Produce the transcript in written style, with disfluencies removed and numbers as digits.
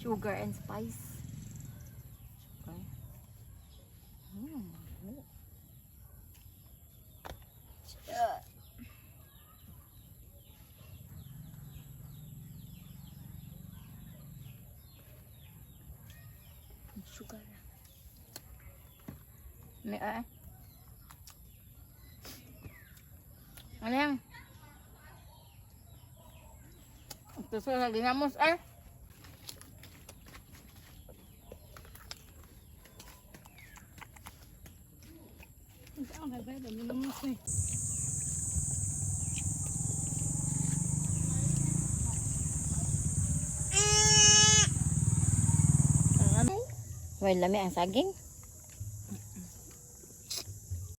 Sugar and spice. Sugar. Sugar. Sugar. May ah. Ano yan? Ito sa ginamos eh. Well, lami ang saging.